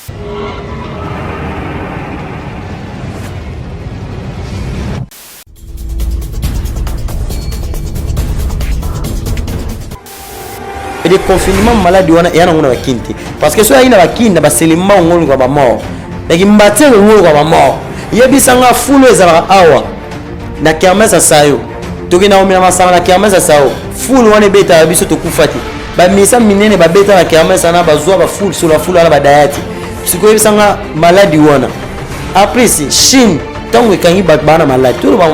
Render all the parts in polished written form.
De confinement maladi wana eya nango na bakini te parce que soki ayaki na bakini na baselema ongo oluka bamort na kimbatie ongo oluka bamort. Yebisanga, fulu ezalaka awa na kermesse ya sayo, tokenda komela masanga na kermesse ya sayo, fulu wana ebetaka biso, tokufa te. Bamisa minene babeta na kermesse wana, bazwa bafulu sur la fulu wana, badaya te. Sikoyo yebisanga, maladi wana apres Chine ntango ekangi bato baa na maladi, toloba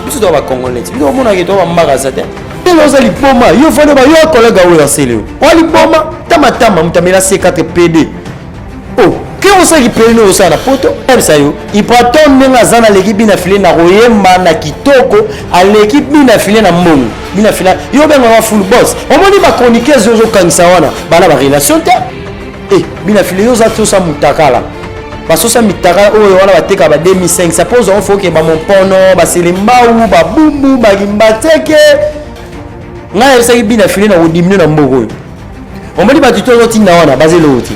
biso toka bacongolais, biso omonaki toka bambakasa te. Tele oza liboma yo, fandi ba yo collègue oyo asele yo oa liboma tamatama moto amela C4 PD o ke osalaki pene osala na poto. Yebisa yo, Ibraton ndenge aza na aleki bina file na koyemba na kitoko, aleki bina file na mbongo. Bina file yo obengaka full boss, omoni bachroniqueuse ozokangisa wana bana barelation te. E bina file yo oza tosa mutakala, basosa mitakala oyo wana batekaka ba 2500 mpo ozwango foke bamompono, baselembau, babumbu, bakimbateke. Ngai nayebisaki bina file na kodimino na mboka oyo, omoni bato to ozotinda wana baza eloko te.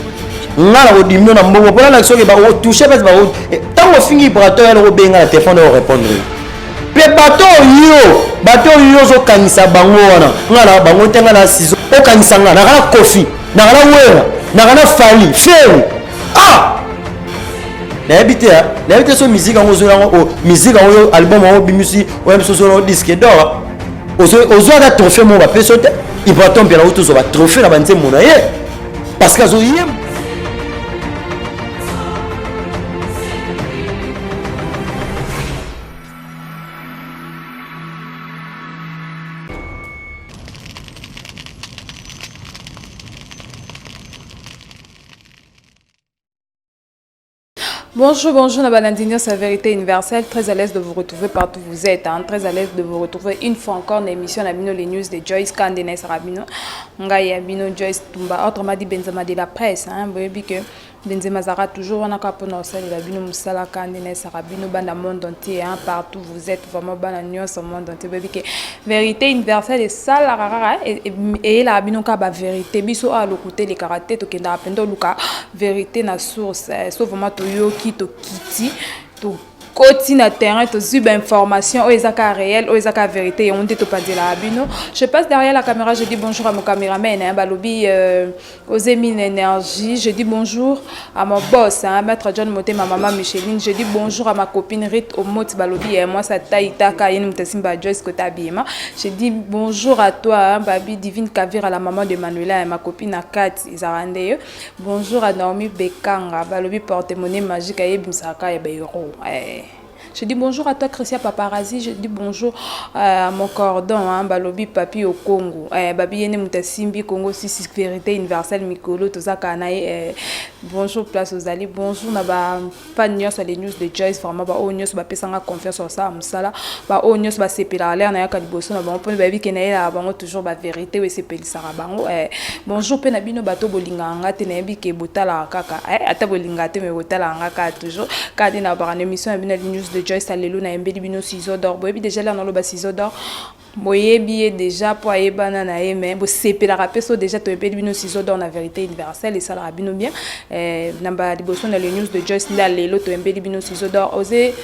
Ngai na kodimino na mbongo mpona na soki bakotouche mpasi ntango ofingi Ibrato ya lokobenga na telefone oyo répondre yo mpe bato oyo, bato oyo ozokangisa bango wana, ngai na bango te. Ngai na sizo okangisa ngai naka na Kofi, naka na Wera, naka na Fally Ferre. Ah, nayebi te, nayebi te. So musique yango ozwi yango, musique yango oyo, album yango obimisi oyo, biso ozwi yango disque d'or, ozwa ata trophée moko bapesi yo te. Ibraton mpe nauti ozwa batrophée na banzembo na ye parce que azoyemba. Bonjour, bonjour, Nabalandi sa vérité universelle. Très à l'aise de vous retrouver partout où vous êtes. Hein. Très à l'aise de vous retrouver une fois encore dans l'émission Nabino, les news de Joyce Kandenes Rabino. Ngai Abino Joyce Tumba, autrement dit Benzema de la presse. Hein. Boyebi que Benzema zara toujours wana kaka mpona kosalela bino mosala kaka nde nayesaka bino bana monde entier, hein, partout vous êtes, vraiment bana nyonso monde entier. Boyebi ke vérité universelle esalaka kaka, eyelaka bino kaka bavérité. Biso awa lokuta elekaka te, tokendaka mpenza oluka vérité na source. So vraiment toyoki, tokiti, tokoti na terrain, tozwi bainformation oyo eza kaka réel, oyo eza kaka vérité, yango nde topanzelaka bino. Je passe derrière la caméra, je dis bonjour à mon caméraman, hein, balobi Osemine Énergie. Je dis bonjour à mon boss, hein, Maître John Moté, ma maman Micheline. Je dis bonjour à ma copine Rit Omot Balobi, et moi ça Taïtaka, Yen Mutasimba Joyce Kota Bima. Je dis bonjour à toi, hein, Babi Divine Kavira, la maman de Manuela, et ma copine Akat Izarande. Bonjour à Naomi Bekanga, Balobi porte-monnaie magique, Aye Bimsaka et Bayro. Eh. Je dis bonjour à toi, Christian Paparazzi. Je dis bonjour à mon cordon, hein, Balobi Papi au Congo. Eh, Babi Yene Mutasimbi, Congo, si vérité universelle, Mikolo, Tozaka, eh, bonjour, place aux alliés. Bonjour, na ba fan nyonso les news de Joyce, vraiment, ba oyo nyonso bapesanga confiance osala mosala, ba oyo nyonso basepelaka lere nayaka liboso na bango mpona bayebi ke nayelaka bango toujours bavérité oyo esepelisaka bango. Eh, bonjour mpe na bino bato bolingaka nga te, nayebi ke botalaka kaka, eh, ata bolingaka te, me botalaka nga kaka toujours kaka nde na baka na émission ya bino les news de Joyce. Lelo nayembeli bino Ciseau d'or. Boyebi déjà lere naloba Ciseau d'or, boyebi ye déjà mpo ayebana na ye, mais bosepelaka mpe. So déjà toyebeli bino Ciseau d'or na vérité universelle, esalaka bino bien. Eh, na mbala liboso na le news de Joyce nde lelo toyembeli bino Ciseau d'or. Oze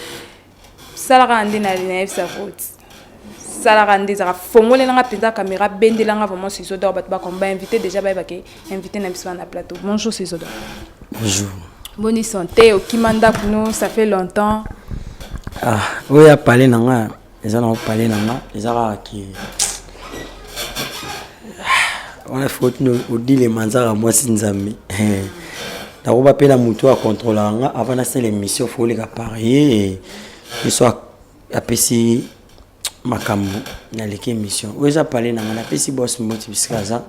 salaka nde nayebisa vote, salaka nde ezalaka fongolelanga mpenza caméra, bendelanga vraiment Ciseau d'or. Bato bakoma bainvité déjà, bayebake invité na biso wana na plateau. Bonjour Ciseau d'or. Bonjour. Boni santé? Okima ndako no, ça fait longtemps. Ah, oyo apale na nga eza na opale na nga eza kaka ke wana faute odilema nzaka mwasi Nzambe. Nakoba mpe na motu akontrolaka nga avant nasala émission, fo oleka par ye. Biso apesi makambo, naleki émission oyo eza pale na nga. Napesi boss moti bisika aza,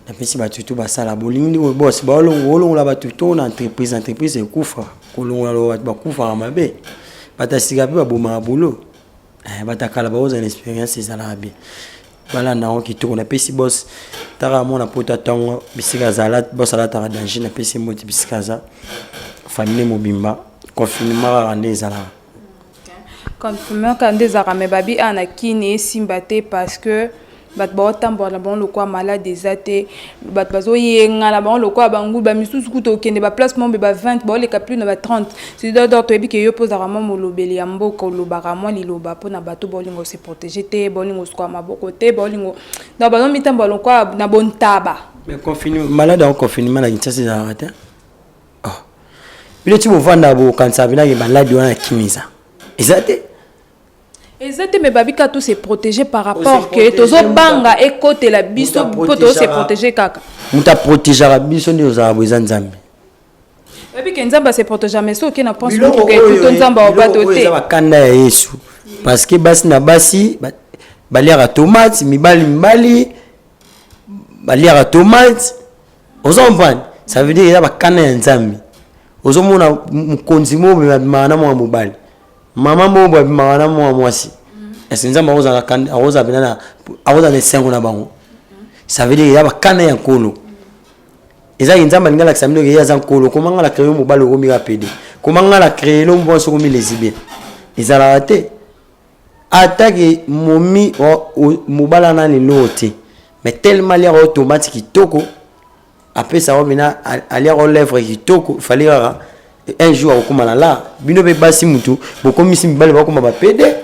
napesi bato tu basala bolingi oyo boss baolongola bato to na entreprise, entreprise ekufa kolongola lo bato bakufaka mabe, bato ya sika mpe babomaka bulo, bato ya kala bakozala na expérience, ezalaka bien, balanda yango kitoko. Napesi boss taka mwana poto ntango bisika azala, boss alataka danger. Napesi moti bisika aza, famille mobimba. Confinement kaka nde ezalaka. Confinement kaka nde ezalaka, me babi awa na kini esimba te parce que Bato baotambola na bango lokola malade eza te, bato bazoyenga na bango lokola bangulu, bamisusu kutu okende baplace moko ba 20 baoleka plus na ba 30. Ciseau d'Or, toyebi ke yo mpo ozalaka mwa molobeli ya mboka, olobaka mwa liloba mpona bato baolinga ose protéger te, baolinga osukola maboko te, baolingo donc bazomitambola lokola na bontaba. Mais confinement, malade yango, confinement na Kinshasa ezalaka te. Oh. Bino ti bovanda, bokanisa binaki maladi wana ya kimisa eza te. Eza te, mais babika to se protéger par rapport ke tozobanga ekotela biso mpo to se protéger kaka. Moto aprotégeaka biso nde ozala boye eza Nzambe. Oyebi ke Nzambe ase protéger, mais soki oke na pense motuka etuto, Nzambe aobato te. Eza bakanda ya Yesu, parce que basi na basi baliaka tomate, mibali mibali baliaka tomate. Ozo comprendre? Ça veut dire eza bakanda ya Nzambe. Ozomona mokonzi moko boye abimaka na mwana mobali, mama moko boye abimaka na mwana mwasi. Ese Nzambe akozala akozala mpena, akozala na esengo na bango? Ça veut dire eza bakanda ya Nkolo. Ezaki Nzambe alingi alakisa bino ke ye aza Nkolo. Koma nga na créer mobali, okomi kaka pédé. Koma nga na créer lo mwasi, okomi lesbien. Ezalaka te. Atake momi mobali ana lelo te, mais tellement aliaka o tomate kitoko, apesaka mpena, aliaka o lèvre kitoko, fali kaka un jour akokóma na la. Bino mpe basi, mutu bokomisi mibali bakóma bapédé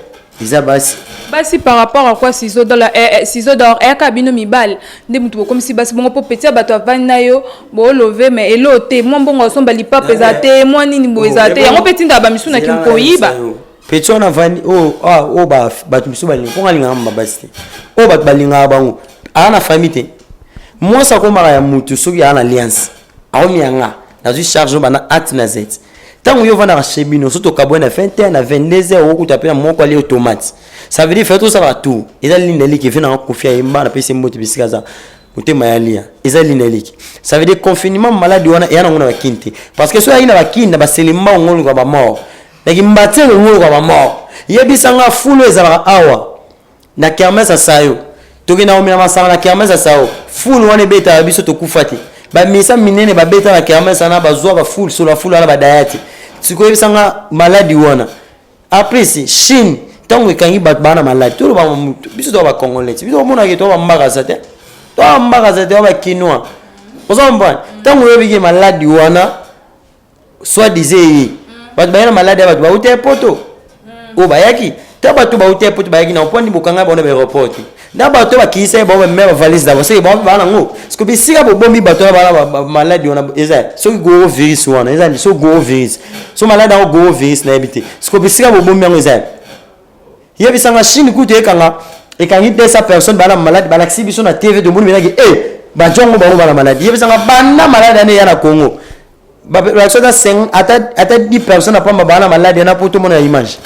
eza basi. Basi par rapport à quoi, Ciseau d'Or? Ciseau d'Or, eyaka bino mibali nde mutu bokomisi basi bongo, mpo peti ya bato avandi na yo, boolove, mais elo te, mwa mbongo asomba lipapa eza te, mwa nini boye eza te. Yango mpe tindaka bamisu na koyiba. Peti wana avandi oyo, oyo bato mosusu balinga mponga alingaka mabasi te, oyo bato balingaka bango, aa na famille te. Mwasi akomaka ya mutu soki aa na alliance, akomi yanga, nazwi charge oyo banda ate na z. Ntango yo ovandaka chez bino, so tokabwe na 20 heures, na 22 heures, okokuta mpe na moko alie tomate. Ça veut dire fait tosalaka tour. Eza linda eliki efe nanga kofi ayemba, napesi mbote bisika aza, motema ya lia eza lina eliki. Ça veut dire confinement, maladi wana eya nango na bakini te, parce que so eyaki na bakini, na baselemba ngoluka bamort, naki mbatie ngoluka bamort. Yebisanga, fulu ezalaka awa na kermesse ya Sayo, tokenda komela masanga na kermesse ya Sayo, fulu wana ebetaka biso, tokufa te. Bamisa minene babeta na kermesse wana, bazwa bafulu solo fulu wana, badaya te. Sikoyo yebisanga, maladi wana apres Chine ntango ekangi bato baa na maladi, toloba biso toa bacongolais, biso omonaki toa bambakasa te, toa bambakasa te, toa bakinois. Oza comprendre? Ntango oyebi ke maladi wana soit disait ye bato baye na maladi ya bato bauta ya poto oyo bayaki te, bato bauta ya poto bayaki na mponi bokanga bango na baéroport te, na bato bakiyisa ye bango, bamema bavalise na soki bango baa nango. Siko bisika bobombi bato wana baa maladi wana eza soki goro virus wana, eza soki goro virus, so maladi yango goro virus, nayebi te. Siko bisika bobombi yango eza, yebisanga. Chine kutu ekanga, ekangi 200 personnes baa na maladi, balakisi biso na TV, tomoni menaki e bajongo bango bana maladi. Yebisanga, banda maladi wana eya na Congo, balakisi ata ata 10 personnes apamba baa na maladi wana po tomona ya image.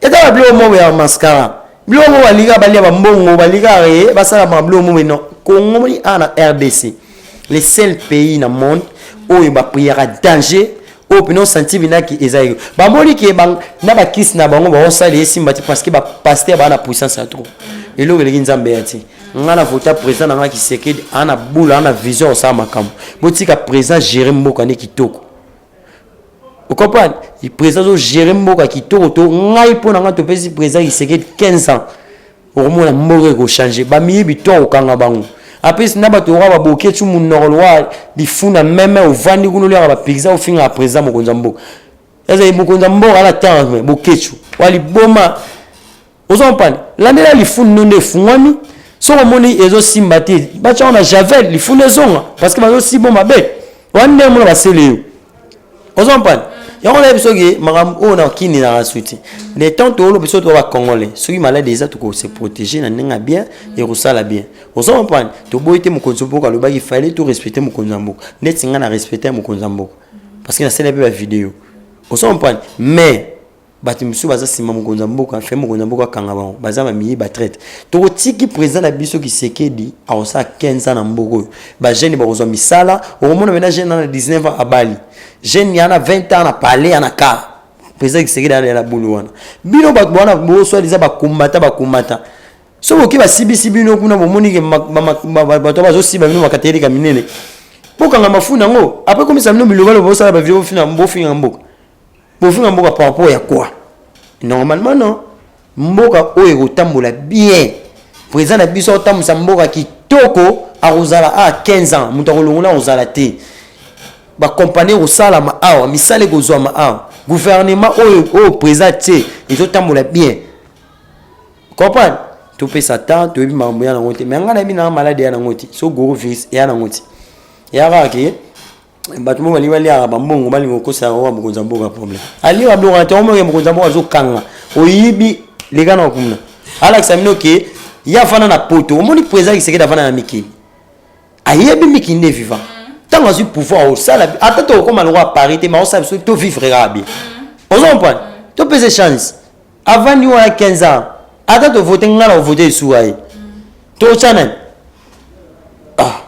Eza babiloko moko ya mascara, biloko moko balinga balia bambongo, balinga ye basala babiloko moko. Non, Congo moni awa na RDC, le seul pays na monde oyo bapriaka danger oyo mpena osanti binaki eza yo. Bamoni ke na bakisi na bango baosala esimba te, parce que bapasteur baa na puissance ya trop. Eloko eleki Nzambe ya te. Nga na vota président na nga Tshisekedi, aa na bula, aa na vision, osala makambo. Botika président gérer mboka nde kitoko. Ocomprendre? Président azogérer mboka kitoko. To ngai, mpo na ngai, topesi président Tshisekedi 15 ans, okomona mboka ekochange. Bamiyibi to akokanga bango. Apesi na bato oka baboke ti monoko lokwa lifuna meme, ovandi kuna, oliaka bapizza, ofingaka président mokonzi ya mboka. Ezali mokonzi ya mboka na temps Bokecu wa liboma. Ozo comprendre? Landela lifuni no nde efungwami. Soki omoni ezosimba te, batyango na javel, lifuni ezonga, parce que bazosimba mabe wana ndenge mona basele yo. Ozo comprendre? Yango nayebi soki makambo oyo na kini na rasuti le temps toolo biso to bacongolais. Soki maladi eza, tokose protéger na ndenge ya bien, ekosala bien. Ozo comprendre? Toboyi te. Mokonzi mboka alobaki, fallait to respecter mokonzi ya mboka. Neti ngai na respecte mokonzi ya mboka, parce que nasala mpe bavideo. Ozo comprendre? Mais bato mosusu baza nsima mokonzi ya mboka, fe mokonzi ya mboka akanga bango, baza bamiyi, batraître. Tokotiki président na biso Tshisekedi akosala 15 ans na mboka oyo, bajeune bakozwa misala. Okomona mena jeune na 19 ans abali, jeune ya na 20 ans na palais ya na car. Président Tshisekedi ana na bulu wana. Bino bato wana boswaliza bakombata, bakombata, soki oki basibisi bino kuna, bomoni ke bato bazosiba bino bakatelika minene, bokanga mafuni yango. Après komisa bino bilobalo, bosala bavideo, bofinga mboka, bofinga mboka par rapport ya quoi? Normalement non. Mboka oyo ekotambola bien. Président na biso aotambwisa mboka kitoko, akozala a 15 ans, moto akolongola akozala te. Bakompani ekosalama awa, misala ekozwama awa. Gouvernement oyo président tie ezotambola bien, comprendre. Topesa temps, toyebi makambo ya nango te. Mais ngai nayebi nanga maladi ya nango te. So gros virus eya nango te, eya kaka ke bato mo balingi baliaka bambongo, balingi kokosaka oyo mokonzi ya mboka. Problème aliaka biloko na te. Omoke mokonzi ya mboka azokanga oyibi leka na kuna, alakisa bino ke ye afanda na poto. Omoni président Tshisekedi afanda na mikili, ayebi mikili nde vivant. Ntango azwi pouvoir, osala ata tokokóma lokola Paris te, ma osala biso tovivre kaka bien. Ozo comprendre? Topesa chance, avandi wana 15 ans. Ata tovote, ngai na kovote esuka ye, totya nani? Ah.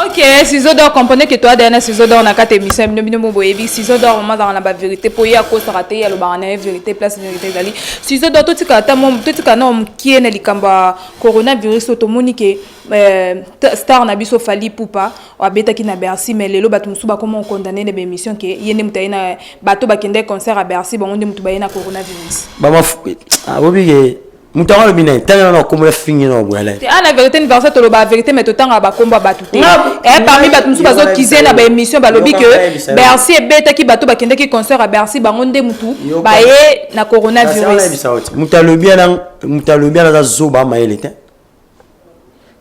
Ok, Ciseau d'Or, comprenez que toi derrière Ciseau d'Or na kati émission bino, bino mo boyebi Ciseau d'Or vraiment dans la vérité po ya kosaka te, ya lobaka na ye vérité, place vérité ezali. Ciseau d'Or, totika ata mo, totika na mokie na likambo ya coronavirus. Oyo tomoni ke star na biso Fally Ipupa abetaki na Bercy, mais lelo bato mosusu bakoma okondamner na baémission ke ye nde moto aye na bato bakende concert à Bercy, bango nde moto baye na coronavirus. Obi ke moto yango alobi nani? Ntango na kombo ya fingi na boyala. Te, ana vérité universelle, toloba vérité, mais totangaka bakombo ya bato te. Parmi bato mosusu bazokize na baémission, balobi ke Bercy ebetaki, bato bakendaki concert à Bercy, bango nde mutu baye na coronavirus. Moto alobi wana, moto alobi wana aza zoba, mayele te.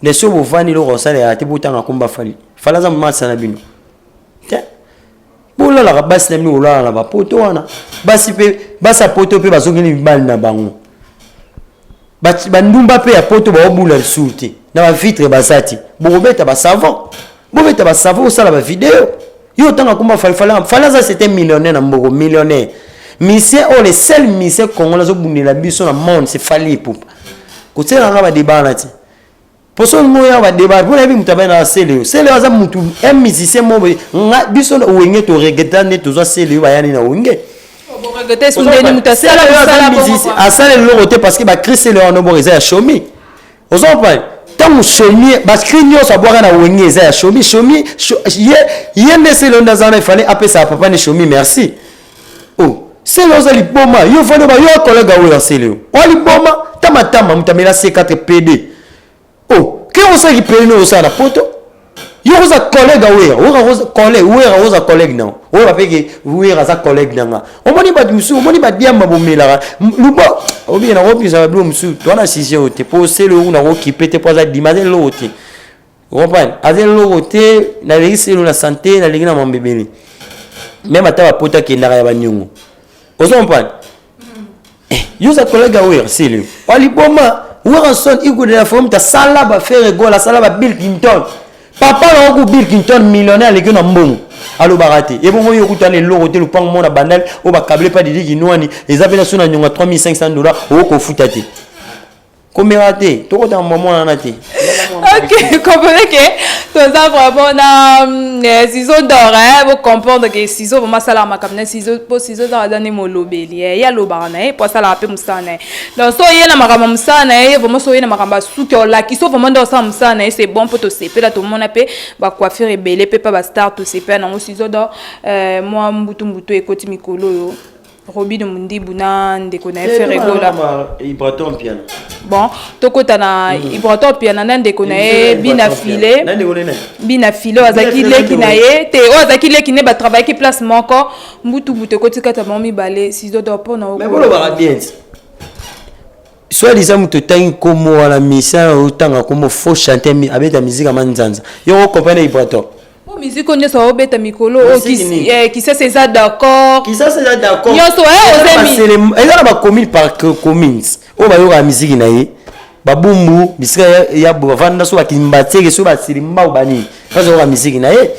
Nde so bovandi, eloko kosalela te. Botanga komba Fally. Fally aza masa na bino te. Bolalaka basi na bino, kolala na bapoto wana. Basi mpe, basi ya poto mpe bazongeli mibali na bango. Bandumba mpe ya poto baobula lisusu te na bavitre, baza te. Bokobeta basavon, bobeta basavon, osala bavideo. Yo otanga komba Fally. Fally, Fally aza, c'était millionnaire na mboko, millionnaire musicien oyo, le seul musicien congolais azobundela biso na monde, c'est Fally Ipupa. Kotielanga badeba wana te, poso olingo oya badeba mpo nayebi moto abai na Sele oyo. Sele oyo aza mutu, un musicien mo boye. Nga biso Wenge toregreta nde tozwa Sele oyo, bayani na Wenge. Boregrete sundeni moto asala mosala bongo quoi. Asala eloko te, parce que bacri Sele wana bongo eza ya Shomi. Ozo comprendre? Ntango Shomi, bacri nyonso abwaka na Wenge eza ya Shomi. Shomi ye nde Sele oyo nde aza wana. Efale apesaka papa ne Shomi merci. Oh, Sele oza liboma. Yo vandi ba yo collègue oyo ya Sele oyo oa liboma. Tamatama moto amela C4 PD. Oh, ke osalaki pene osala na poto. Yo oza collègue ya Wera. Wera oza collègue, Wera oza collègue na Wera mpe ke Wera aza collègue na nga. Omoni bato mosusu, omoni badiamba bomelaka luba, obike na kopisa babilo mosusu. Toa na sujet oyo te, mpo Sele oyo nakokipe te, mpo aza dima, aza eloko te. Comprendre? Aza eloko te. Nalingi Sele na santé, nalingi na mambo ebele. Même ata bapoto akendaka ya baniongo. Ozo comprendre? Yo oza collègue ya Wera. Sele waliboma. Werrason ikude na fomu, asala baFerre Gola, asala ba Bill Clinton. Papa na oku Bill Clinton millionnaire, aleki na mbongo, alobaka te. Ebongo yo okutana eloko te. Lupango mona Bandali oyo bakabele pa Didi Kinwani, eza mpe na so na nyonga 3500 $, okofuta te, komeka te, tokotanga mwa wana te. Ok, comprenez que toza vraiment na Ciseau d'Or, hein. Vous comprendre que Ciseau vraiment asala makambo na Ciseau, po Ciseau d'Or aza nde molobeli, ye alobaka na ye po asalaka mpe mosala na ye. Donc so oye na makambo ya mosala na ye, vraiment so oye na makambo ya suki, olaki so vraiment nde osala mosala na ye, c'est bon, mpo tosepela, tomona mpe bacoiffure ebele mpe pa bastar, tosepela nango. Ciseau d'Or, mwa mbutu mbutu ekoti mikolo oyo, Robino Mundibu na ndeko na ye Ferre Gola. Ibrator Mpiana. Bon, tokota na Ibrator Piana na ndeko na ye Bina File. Na ndeko nene. Bina File oyo azalaki leki na ye te, oyo azalaki leki ne, batravaillaki place moko. Mbutu mbutu ekoti kati ya bango mibale. Ciseau d'Or, mpo na Mais bolobaka bien ti soit disant moto otangi nkombo wana, musicien otanga nkombo, faux chanteur, abeta musique ama nzanza. Yo okomprendre Ibrator? Po musique oyo nyonso aobeta mikolo oyo, Musique nini? Kisasa eza d'accord. Kisasa eza d'accord. Nyonso, ozemi. Eza na bacommune par communes oyo bayokaka misiki na ye, babumbu bisika ya bavanda, so bakimba tieke, so basili mbau banini, bazoyoka misiki na ye.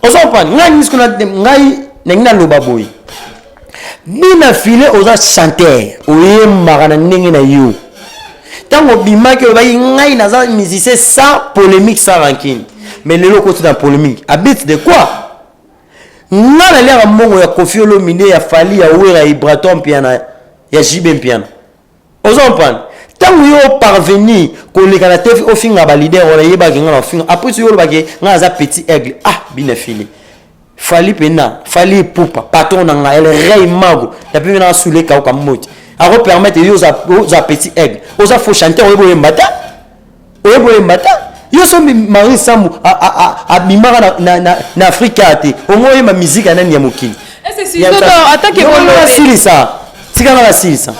Ozo comprendre ngai misiko na ngai nangi naloba boye: Bina File, oza chanteur, oyembaka na ndenge na yo. Ntango obimaki, olobaki: "Ngai naza musicien sans polémique, sans rancune." Mais lelo okoti na polémique abit de quoi? Nga naliaka mbongo ya Koffi Olomide, ya Fally, ya Wera, ya Ibrator Mpiana, ya JB Mpiana. Ozo comprendre? Ntango yo oparvenir koleka na te, ofinga baleader wana, yebaki nga na ofinga. Après soki olobaki nga aza petit aigle, ah, Bina Fili, Fally mpena, Fally Ipupa, patron na nga, El Rey Mago, nape na asule kauka moti, akopermettre yo oza petit aigle? Oza faux chanteur, oyebi oyemba te. Oyebi oyemba te. Yo so Marie Sambu abimaka na, na, na, na Afrika te. Ongo oyemba musique ya nani ya mokili? Nasilisa, tika nga nasilisa.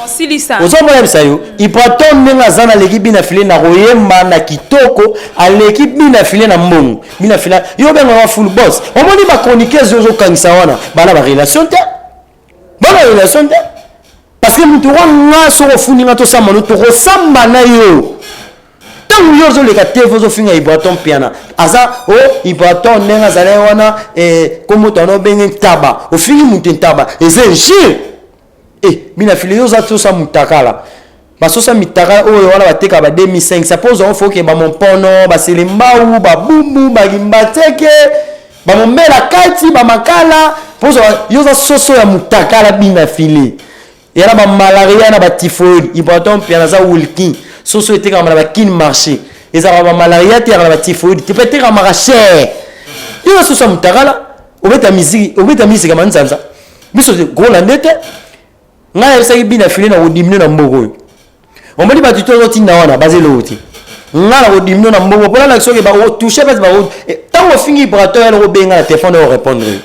Ozomona yebisa yo Ibraton ndenge aza na aleki bina file na koyemba na kitoko, aleki bina file na mbongo. Bina file yo obengaka full boss. Omoni ba chroniqueuse ozokangisa wana bana ba relation te, bana relation te, parce que moto wa nga soki ofundi nga tosamba no, tokosamba na yo. Ntango yo ozoleka te, ozofinga Ibraton Piana aza o Ibraton ndenge azalaki wana, kombo to wana obenge ntaba, ofingi moto ntaba, eza injure. Bina file yo oza sosa mutakala, basosa mitakala oyo wana bateka ba 2500 mpo ozwango, foke bamompono, baselembau, babumbu, balimbateke, bamombela kati bamakala, mpo yo oza soso ya mutakala. Bina file ya na bamalaria na batyphoïde. Ibraton Piana aza wilkin, soso etekama na bakine marché, ezalaka bamalaria te, yaka na batyphoïde te, mpe etekamaka cher. Yo oza soso ya mutakala, obeta miziki, obeta miziki ya manzanza, biso kolande te. Ngai nayebisaki bina file na kodimine na mboka oyo, omoni bato te ozotinda wana baza eloko te. Ngai na kodimine na mbongo mpona na soki batouche mpasi. Ntango ofingi Ibraton, ya kobenga na telefone oyo répondre yo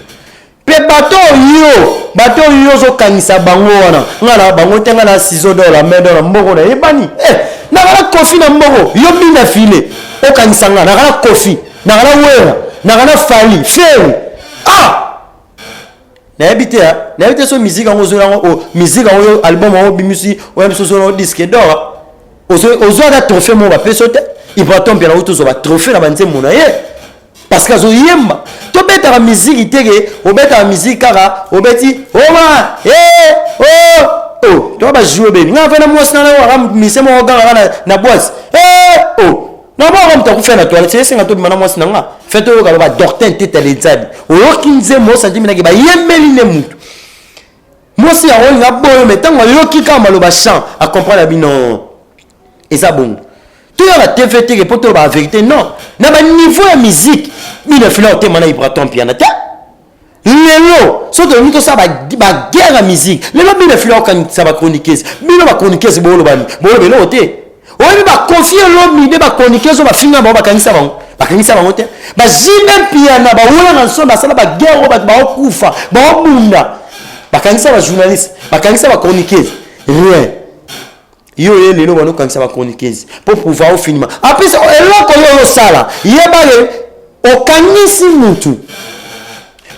mpe bato oyo, bato oyo ozokangisa bango wana, ngai na bango te. Ngai na ciseau d'or, la main d'or na mboko nayebani. Nakala Kofi na mboko, yo bina file okangisa nga nakala Kofi, nakala Wera, nakala Fally Ferre. Ah, nayebi te, nayebi te. So musique yango ozwi yango, musique yango oyo, album yango obimisi oyo, biso ozwi yango disque d'or, ozwi ata trophée moko bapesi yo te. Ibraton Mpiana uti ozwa batrophée na banzembo na ye parce que azoyemba. Tobetaka miziki teke, obetaka miziki kaka obeti oma e o o to bajoue beni. Nga afai na mwasi na aka mise moko gangaka na boise e o na bwaka moto akufa na toilette, esenga tobima na mwasi na nga fe toyoka loba Dortin Teta Lenzadi. Oyoki nzembo, osanti minaki bayembeli nde mutu mwasi yango olinga boyo, me ntango ayoki kaka maloba chant, acomprendre bino eza bongo. Toyaka TV teke mpo toloba vérité, non na baniveau ya musique. Bino fila otema na Ibraton Piana te. Lelo so tolingi tosala baguerre ya musique, lelo bino fila okangisa bachroniqueuse. Bino bachroniqueuse boolobani, booloba eloko te. Oyebi baKoffi Olomide, bachroniqueuse oyo bafinga bango, bakangisa bango, bakangisa bango te. BaJB Mpiana, bawelanga nso, basala baguerre oyo bato baokufa, baobunda, bakangisa bajournaliste, bakangisa bachroniqueuse, rien. Yo ye lelo banokangisa bachroniqueuse mpo pouvoir ofinima apesa eloko yo ozosala. Yebale okangisi mutu,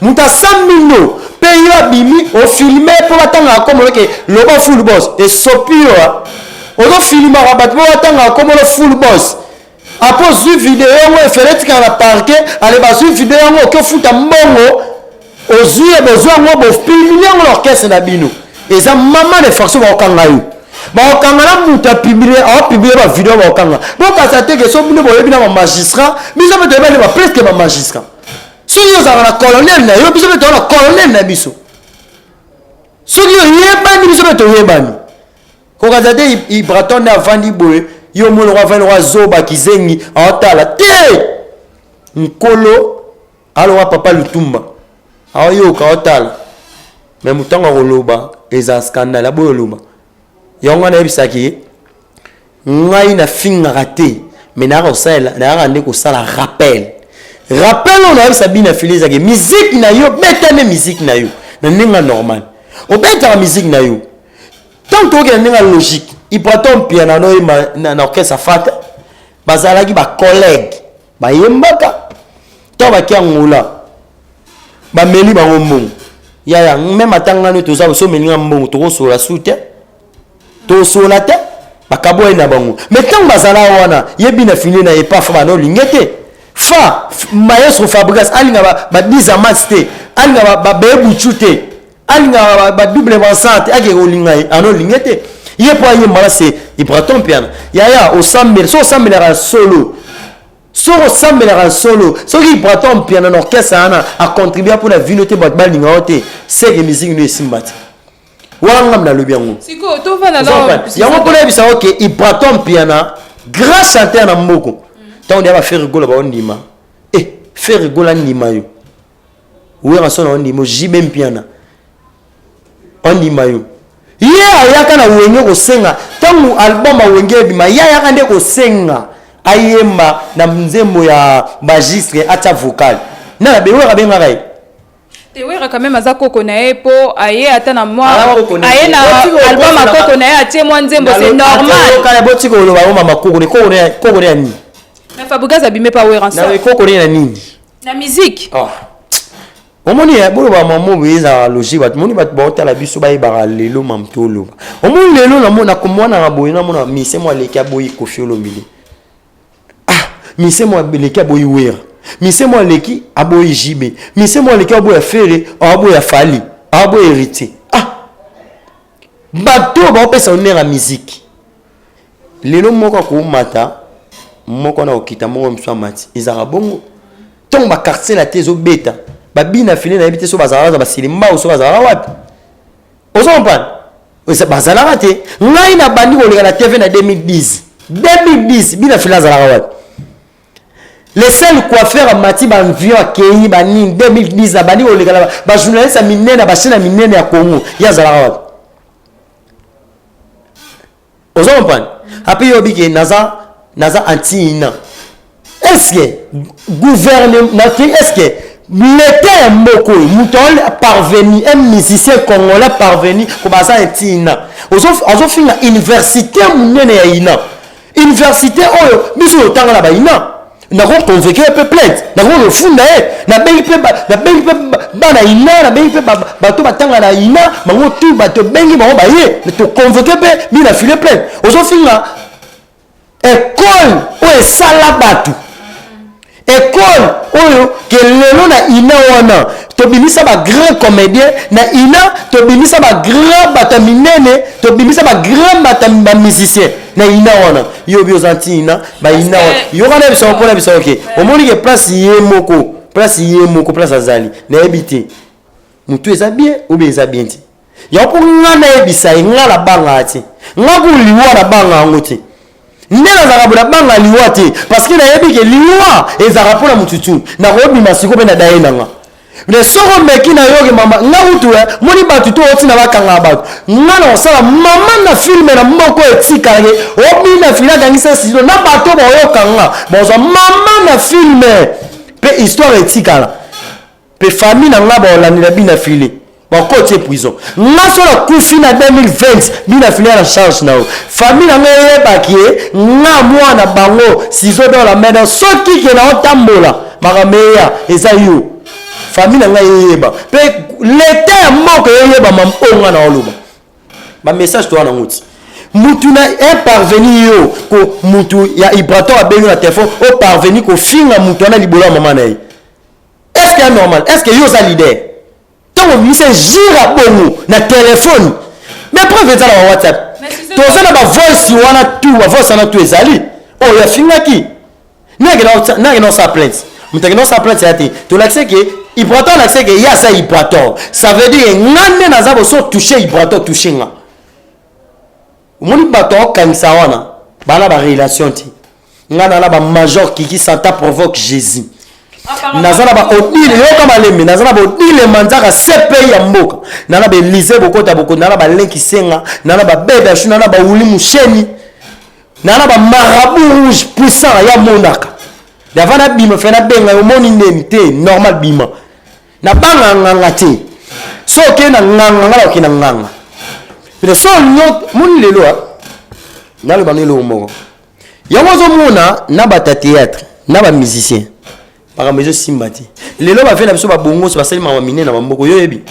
moto asambi ndo mpe yo abimi ofilme mpo batangaka kombo ke loba full boss. Esopi yo, ozofilimaka bato mpo batangaka kombo full boss. Apo ozwi video yango, efele etikala na parquet. Ale bazwi video yango, oki ofuta mbongo, ozwi ye, bozwi yango, bopublie yango na orchestre na bino. Eza mama de force, bakokanga yo, bakokanga na moto apublie, aopublie bavideo, bakokanga. Bokasa teke so bino boyebi na bamagistrat, biso mpe toyebani ba presque bamagistrat. Soki ozalaka na colonel na yo, biso mpe toza na colonel na biso. Soki oyebani, biso mpe toyebani. Kokaza te Ibraton nde avandi boye, yo moloko avandi loko azoba kizengi, aotala te. Nkolo aloka papa Lutumba aoyoka, aotala me motango akoloba eza scandale, aboyi oloba yango. Ngai nayebisaki ye, ngai nafingaka te, me nayaka kosalela, nayaka nde kosala rappel. Rappel oyo nayebisa bino afili ezaki miziki na yo, beta nde miziki na yo na ndenge normal obetaka miziki na yo. Ntango tokokende ndenge ya logique, Ibraton Mpiana noyemba na orchestre Fata, bazalaki bacollègue, bayembaka. Ntango baki Angola, bameli bango mbongo. Yaya, même ata ngani toza so omelinga mbongo, tokosola su te, tosola te, bakaboye na bango. Mais ntango bazala wana, yebi na fini na epa fa bana olinge te, fa maestro Fabrigas alinga badizamas te, alinga babebuchu te, alinga badouble Vincent te, akeke kolinga ye ana olinge te ye mpo ayemba na se Ibraton Mpiana. Yaya, osambela so osambelaka solo, soki osambelaka solo, soki Ibraton Mpiana na orchestre wana acontribua mpona vino te, bato balinga yo te, seke musique no esimba te. Wana ngambi nalobi yango yango mpona yebisa oke Ibraton Mpiana grand chanteur na mboko. Ntango deya baFerre Gola baondima, e Ferre Gola ndima yo, Wera so na ondima, JB Mpiana ondima yo. Ye ayaka na Wenge kosenga, ntango album Awenge ebima, ye ayaka nde kosenga. Ayemba na nzembo ya magistre, atia vocal na Wera abengaka ye. Te, Wera quand même aza koko na ye, mpo aye ata na mwa aye na album akoko na ye, atie mwa nzembo, c'est normal. Botika oloba ngo mama koko ne, koko ne ya nini? Mais Fabregas abime pa Wera. Koko ne na nini? Na musique. Oh. Omoni, boloba mamo boye ezalaka logique. Bato moni, bato baotala biso bayebaka lelo mamu toloba. Omoni lelo namona komwanaka boye, namona mise mo aleki aboyi Koffi Olomide, ah, mise mo aleki aboyi Wera, mise mo aleki aboyi JB, mise mo aleki aboya Ferre, aboya Fally, aboya Héritier. Ah, bato baopesa honneur ya musique. Lelo moko akomata, moko na kokita, moko mosusu amati, ezalaka bongo. Ntongo baquartier na te ezobeta, babina file, nayebi te so bazalaka na basilimba so bazalaka wapi. Ozo comprendre? Bazalaka te. Ngai na bandi koleka na TV na 2010. 2010 bina file azalaka wapi? Le seul coiffeur amati baavion, akei banini. 2010 na bandi koleka na bajournaliste ya minene na bachaîne ya minene ya Congo, ye azalaka wapi? Ozo comprendre? Ape yo obike naza anti ina. Est ce que gouvernement, est ce que l'état ya mboka oyo, moto parvenu, un musicien congolais parvenu ko baza anti ina, azofinga université monene ya ina, université oyo biso totanga na baina? Nakoconvoquer ye mpe plainte, nakokofunda ye. Nabengi mpe bana ina, nabengi mpe bato batanga na ina, bango tu bato ebengi bango baye, toconvoquer mpe bina file plainte. Ozofinga ekole oyo esala bato, ekole oyo ke lelo na ina wana tobimisa bagrand comédien, na ina tobimisa bagrand bato ya minene, tobimisa bagrand bato ya bamusicien na ina wana. Yo bi oza ntina baina wana, yoka na biso mpona biso. Oke, omoni ke place ye moko, place ye moko, place azali, nayebi te motu eza bien ou bien eza bien te. Yango mpo nga nayebisa ye, nga nabangaka te, nga ku liwa nabanga yango te. Nde nazalaka boye, nabanga liwa te, parce que nayebi ke liwa ezalaka mpona motu tu. Nakobima sikoyo mpe na daye na nga, mais soki omeki na yoke mama nga kutu moni bato to otina bakangaka bato, nga na kosala mama na film na moko etikalake obina fili akangisa studio na bato baoyokanga, bazwa mama na film mpe histoire etikala mpe famille na nga baolandela bina file, bakoti prison. Nga so nakufi na 2020, bina file na charge na yo. Famille na nga eyebaki ye, nga mwana bango ciseau dans la main. Soki ke na otambola makambo eya, eza yo. Famille na ngai eyeba mpe leta ya mboka eyeba mam oyo nga na oloba. Bamessage toza nango ti mutu na imparvenu yo ko mutu ya Ibrator abengi na telefone, oparvenu kofinga mutu wana libolo ya mama na ye. Est ce que ya normal? Est ce que yo oza leader ntango obimisa jira bongo na telefone? Mais preuve eza na ba WhatsApp, toza na bavoice wana tu, bavoice wana tu ezali oyo afingaki. Nakende osala plainte, moto akende osala plainte ya te. Tolakise ke Ibrator, alakise ke ye aza Ibrator. Ça veut dire nga nde naza boso touche Ibrator, touche nga. Omoni bato aokangisa wana bana barelation te. Nga na bamajor Kiki Santa provoque Jésus, naza na baodile, yoka malembe, naza na baodile manzaka CPI ya mboka, na na baelise bokota bokota, na na balenki senga, na na babebe ashu, na na bauli musheni, na na bamarabout rouge puissant ya monaka. Yava nabima fe nabenga yo, omoni ndeni te normal. Bima, nabanga nganga te. So okei na nganga, nga naokei na nganga pene. So moni lelo naloba no eloko moko, yango ozomona na bato ya théâtre na bamusicien, makambo ezosimba te. Lelo bave na biso babongosi basali makambo minene na bamboko. Yo oyebi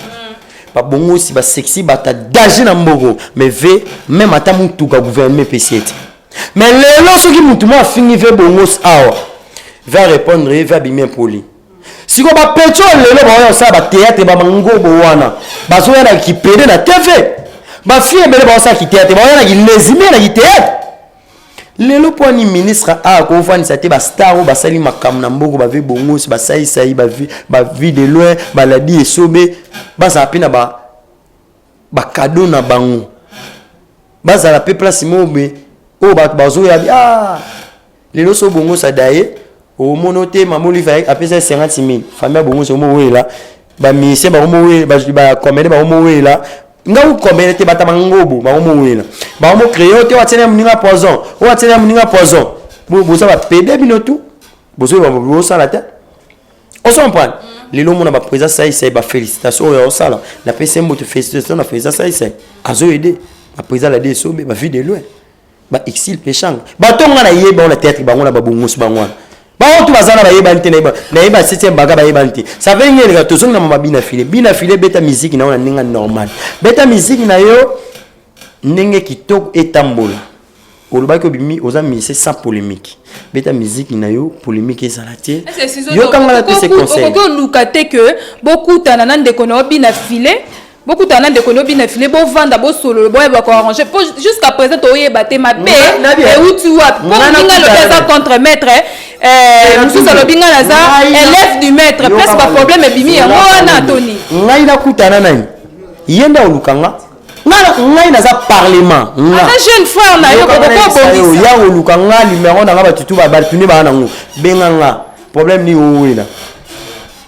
babongosi basexy, bato ya danger na mboko, mais ve même ata motuka gouvernement epesi ye te. Mais lelo soki motu mo afingi ve bongosi awa, va répondre ye, ve abimi impoli. Sikoyo bapetits oyo lelo baoya kosala bathéâtre, bamangobo wana bazoya na kipede na TV, bafille ebele baosala kithéâtre, baoya na kilezime na kithéâtre lelo. Mpo ani ministre a kofandisa te bastar oyo basali makambo na mboka, bave bongosi, basalisai bavie de loin, baladi esobe, bazala mpe na bacadeau na bango, bazala mpe place moko boye oyo bato bazoya. Ah, lelo so bongosi adaye, omona te mama Olive apesa 50 000, famille ya bongosi omowela, bamusicien bakomowela, bacomédien bakomowela. Nga kocomédien te, bata bangobo bakomowela, bakomocréer te, oyo atiana moninga poison, oyo atiana moninga poison. Boza bapede bino tu, bozoyeba bosala te. Ozo comprendre? Lelo omona baprésident Saisai, bafélicitation oyo aosala, napesi ye mbote, félicitation na président Saisai, azoyede baprésident Lade Esobe, bavie de loin, baexil peshanga, bato nga nayeba wana théâtre, bango na babongosi bango wana, bango tu baza na bayebani te. Nayeba septième baga, bayebani te. Ça veut dire eleka tozongi na mama Bina File. Bina File, beta musique na yo na ndenge normal, beta musique na yo ndenge kitoko etambola. Olobaki obimi, oza musicien sans polémique, beta musique na yo, polémique ezala te. Yokanga na pese conseil. Okoki oluka te ke bokutana na ndeko na yo Bina File, bokutana na ndeko na yo Bina File, bovanda, bosolola, boyeba koarrange, po jusqu'à présent toyeba te mabe euti wapi, po moninga alobi aza contre maître, mosusu alobi nga naza élève du maître. Place baproblème ebimi yango wana, Tony. Ngai nakutana nani? Ye nde olukanga ngai, naza parlement. Aza jeune frère na yo, kokobongisa. Ya koluka nga, numéro na nga batutu batuni baa nango, benga nga. Problème nini owela?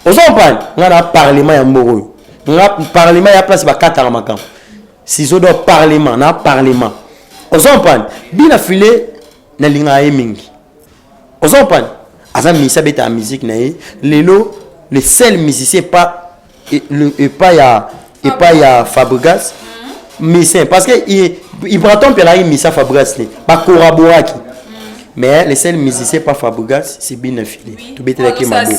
Ozo comprendre? Nga na parlement ya mboka oyo, nga parlement ya place bakataka makambo sizo do parlement na parlement. Ozo comprendre? Bina File, nalingaka ye mingi. Ozo comprendre? Aza musicien, abetaka musique na ye. Lelo le seul musicien pas epai ya Fabregas, musicien, parce que Ibraton mpe alaki musicien Fabregas te, bacollaboraki, mais le seul musicien pas Fabregas, c'est Bina File. Tobetelaki maboko.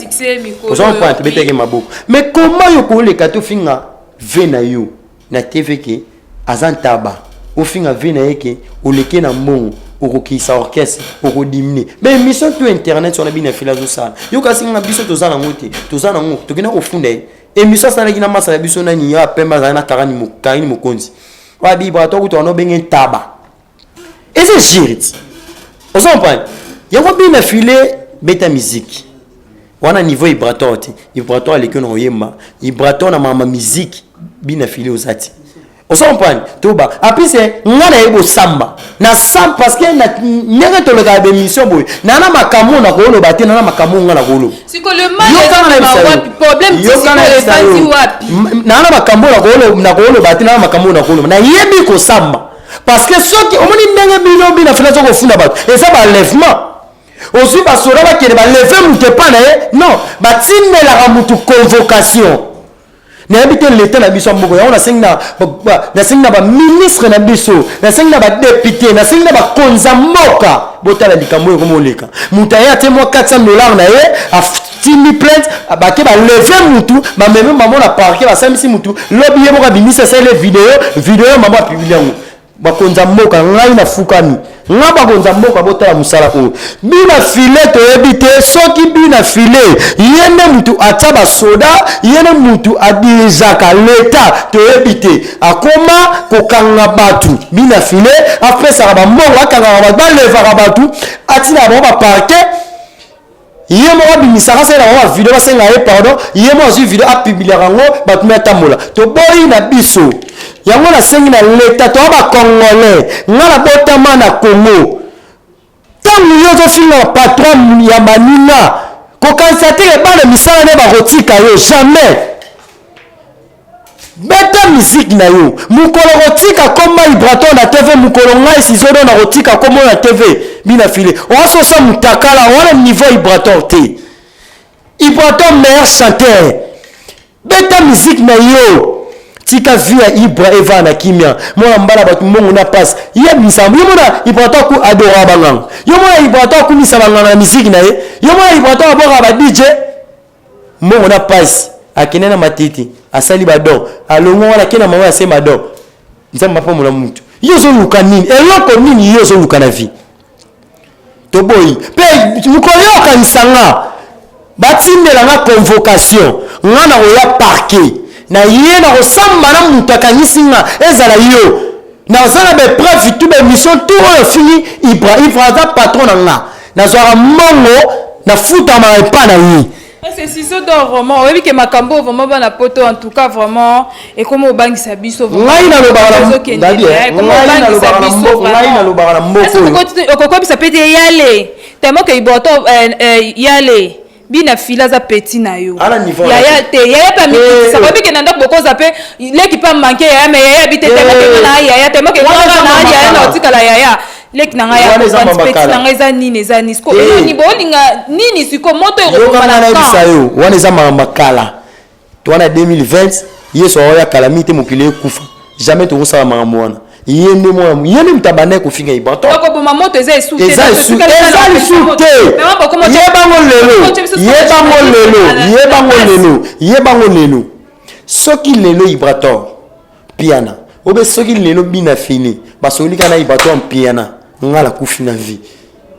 Ozo comprendre? Tobetelaki maboko. Mais comment yo koleka tofinga ve na yo na TV ke aza ntaba, ofinga ve na ye ke oleke na mbongo, okokisa orchestre, okodimine? Mais émission to internet wana Bina File azosala, yo kasi nga biso toza nango te, toza nango, tokenda kofunda ye. Émission asalaki na masa na biso nani ya pembe, azali na Karani Mokonzi, wabi to kuta wana obenge ntaba, eza jure ti. Ozo comprendre? Yango Bina File, beta musique wana niveau Ibrator te. Ibrator aleki na koyemba, Ibrator na mama musique, Bina File oza te. Ozo comprendre? Toba apise nga na ye bosamba na sam, parce que ndenge tolekaka bémission boye, na na makambo na koloba te, na na makambo nga na koloba. Na na makambo na koloba te, na na makambo na koloba, nayebi kosamba, parce que soki omoni ndenge bino Bina File aza kofunda bato, eza balèvement. Ozwi basoda, bakende baleve moto epa na ye? Non, batindelaka motu convocation. Nayebi te leta na biso ya mboka yango. Nasengi na baministre na biso, nasengi na badéputé, nasengi na bakonzi ya mboka, botala likambo oyo ekomoleka. Moto aye, atie mwa 400 $ na ye, atindi plainte, bake baleve mutu, bamemi bango na parquet, basambisi mutu. Lobi ye moko abimisi, asali video, video mamo apublie yango. Bakonzi ya mboka, ngai nafukami nga, bakonzi ya mboka, botala mosala oyo Bina File. Toyebi te soki Bina File ye nde mutu atia basoda, ye nde mutu adirijaka leta, toyebi te. Akoma kokanga bato. Bina File apesaka bambongo, akangaka bato, balevaka bato, atinaka bango baparquet. Ye moko abimisaka, asalela bango bavideo, basenga ye pardon. Ye moko azwi video, apubliaka yango, bato mi atambola. Toboyi na biso yango. Nasengi na leta, toya bacongolais, nga nabotama na Congo. Ntango yo ozofinga patron ya baninga, kokanisa te bana misala nde bakotika yo, jamais. Beta musique na yo. Mokolo kotika komba Ibraton na TV, mokolo ngai Sizodo na kotika kombo na TV. Bina File oasosa mutakala wana, niveau Ibrator te. Ibrator meilleur chanteur, beta musique na yo, tika vie ya Ibra eva na kimia. Mwana mbala bato, mbongo na pasi ye misambo. Yo mona Ibrato aku adora banganga, yo mona Ibrato akumisa banganga na musique na ye, yo mona Ibrato abwaka ba DJ. Mbongo na pasi, akende na matiti, asali badon, alongo wana, ake na mama ase madon. Nzambe apambola mutu. Yo ozoluka nini? Eloko nini yo ozoluka na vie? Toboyi mpe mokolo yo okanisa nga, batindela nga convocation, nga na koya parquet na ye, na kosamba na moto akangisi nga. Ezala yo, naza na bapreuve tout, baémission tout oyo ofingi Ibra. Ibra aza patron na nga, nazwaka mbongo, nafutamaka epa na ye. C'est Ciseau d'or, vraiment. Oyebi ke makambo vraiment bana poto, en tout cas vraiment ekoma obangisa biso. Ngai nalobaka na mboka. Okokobisa pe te yale tellement que Iboto yale Bina Fila aza petit na yo. Yaya te, yaya mpe amikitisa. Oyebi ke na ndako bokoza mpe leki mpe amanke yaya, mais yaya bi te, tellement ke nga na yaya, tellement ke nga na yaya, na otikala yaya. Leki na ngai ya Wana eza petit mamakala. na ngai eza nini, eza nini siko? Eh. Eloni bolinga nini siko? Moto Yoka, ekoboma nga na nayebisa camp. yo, wana eza mamakala. To wana 2020, Yesu aoya kala mingi te, mokili ekufa. Jamais tokosala makambo wana. Ye nde mwana, ye nde moto abandaki kofinga Ibrator. Tokoboma moto, eza esu te. Eza esu, eza lisu te. Yebango lelo, yebango lelo, yebango lelo, yebango lelo. Soki lelo Ibrator Piana obe, soki lelo bina fini basoli kaka na Ibrator Piana, nga nakufi na vie.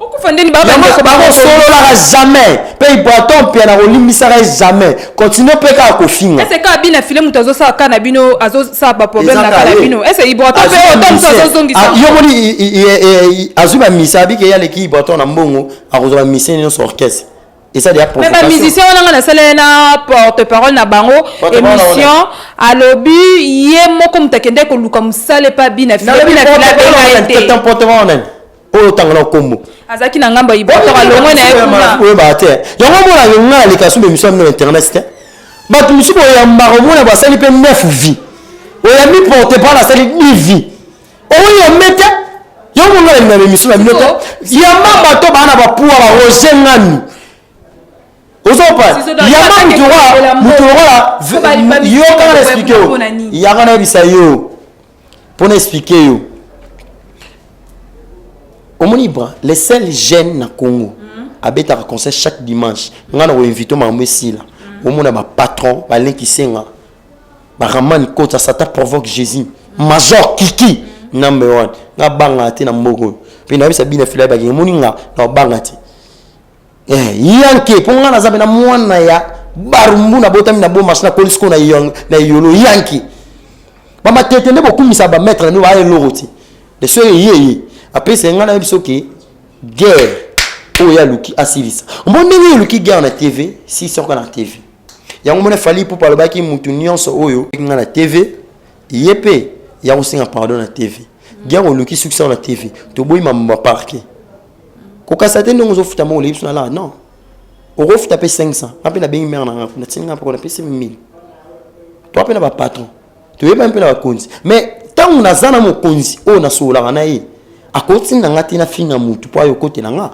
Okufa ndeni? Bakosololaka jamais, mpe Ibrator Piana kolimbisaka ye jamais. Continue mpe kaka kofinga. Ese kaka bina file moto azosala ka na bino, azosala baproblème na ka na bino? Ese Ibrator mpe oto moto azozongisa? Yo moni, azwi bamisa, abiki ye aleki Ibrator na mbongo, akozwa bamisien nyonso, orchestre eza deya. Mais bamusicien wana, nga nasala ye na porte parole na bango émission, alobi ye moko moto akende koluka mosala epa bina file, bina file abenga ye te. Porte parole nani oyo otanga na kombo? Azalaki na ngambo ya Ibrator, alongwe na ye kuna. Oyebaka te yango. Omonaka nga aleka so bémission bino na internet te. Bato mosusu boyambaka, omona basali mpe 9 vie, oyambi porte parole asali 10 vie, oyambe te. Yango monga nalinga bémission na bino te. Yamba bato baa na bapuwa, baroger ngani ozopa. Yamba mutu lokola yo kaka na explique yo, yaka nayebisa yo mpo na explique yo. Omoni Ibra, le seul jeune na Congo abetaka concert chaque dimanche. Ngai na koinvite makambo esila, omona bapatron balenkisenga, baramani kota, Satan provoque Jésus, Major Kiki number one. Nga bangaka te na mboka oyo, mpe nayebisa bino fila bakenge. Omoni, nga na obanga te. Yanke mpo nga naza mpena mwana ya Barumbu, nabotami na Bomarche, nakoli sikoyo na Yolo. Yanke bamatete nde bokumisa bamaître na bino, baya eloko te. Leso eyeye apesa ngai, nayebi soki guerre oyo aluki asilisa mbo ndenge oluki guerre na TV si soka na TV. Yango mona Fally Ipupa alobaki mutu nyonso oyo nga na TV, ye mpe ya kosenga pardon na TV. Guerre oluki succès na TV, toboyi mambo baparke kokasa te. Ndenge ozofuta moko oleyi biso na la non, okofuta mpe 500. Nga mpe nabengi mare na nga, natindi nga mpe napesi 1000. Toa mpe na bapatron, toyebani mpe na bakonzi. Mais ntango naza na mokonzi oyo nasololaka na ye, akotinda nga te nafinga mutu mpo ayo okotela nga.